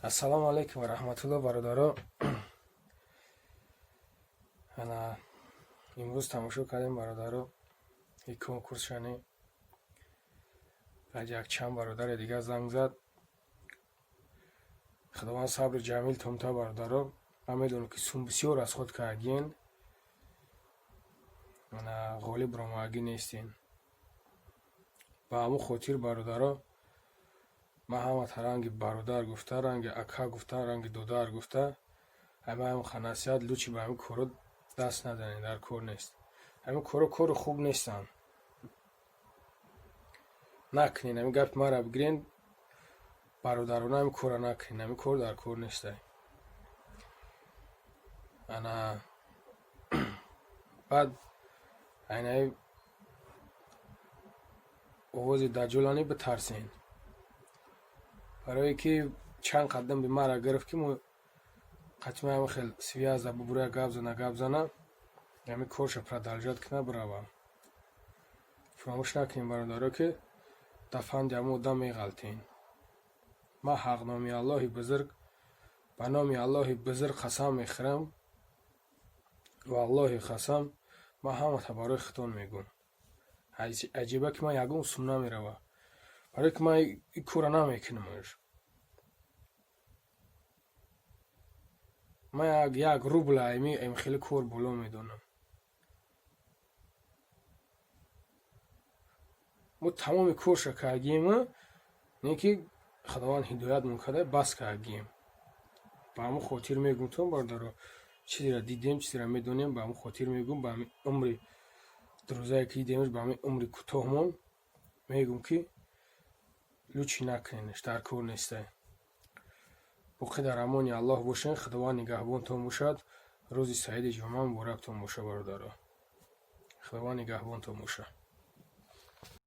Ассалому алайкум ва раҳматулло, бародаро. Ана имрӯз тамошо кардем, бародаро, и конкурсшани. Баъд якчанд бародари дигар занг зад. Худованд сабри ҷамил томта, бародаро. Ман медонам, ки сум бисёр аз худ кардагиен, ана ғолиб ромагӣ нестен. Ба ҳамун хотир, бародаро, ман ҳамата ранги бародар гуфта, ранги ака гуфта, ранги додар гуфта, ҳамаам насиҳат: лучше ба ҳамин коро даст назанед, дар кор нест. Ҳамин коро кори хуб нестанд, накунед. Ҳамин гапи маро бигирен, бародарона, ҳамин корро накунед, ҳамин кор дар кор нестай. Ана баъд айнаи овози даҷҷолани битарсен, барое ки чанд қадам би мара гирифт, ки мо қатъи ҳама хел связь бубуря, гап зана, гап зана, ҳамин корша продолжать кунад, бирава. Фаромӯш накунем, бародаро, ки дар фанди ҳамон одам меғалтен. Ман ҳақноми Аллоҳи бузург, ба номи Аллоҳи бузург қасам мехӯрам, валлоҳи қасам, ман ҳамата барои худтон мегӯм. Аҷиба, ки ман ягон сум намерава, барое ки ман ин корро намекунамаш. Ман як рубл ами хеле кор боло медонам. Мо тамоми корша кардагием, не ки Худованд ҳидоятмон карда, бас кардагием. Ба ҳамон хотир мегӯм то, бародаро, чизеро дидем, чизеро медонем, ба ҳамон хотир мегӯм, ба ҳамин умри дурӯзае ки дидемш, ба ҳамин умри кӯтоҳмон мегӯм, ки лучше накуненаш, дар кор нестай. Боқӣ дар амони Аллоҳ бошен, Худованд нигаҳбонтон бошад. Рӯзи саиди ҷумъа муборактон боша, бародаро. Худованд нигаҳбонтон боша.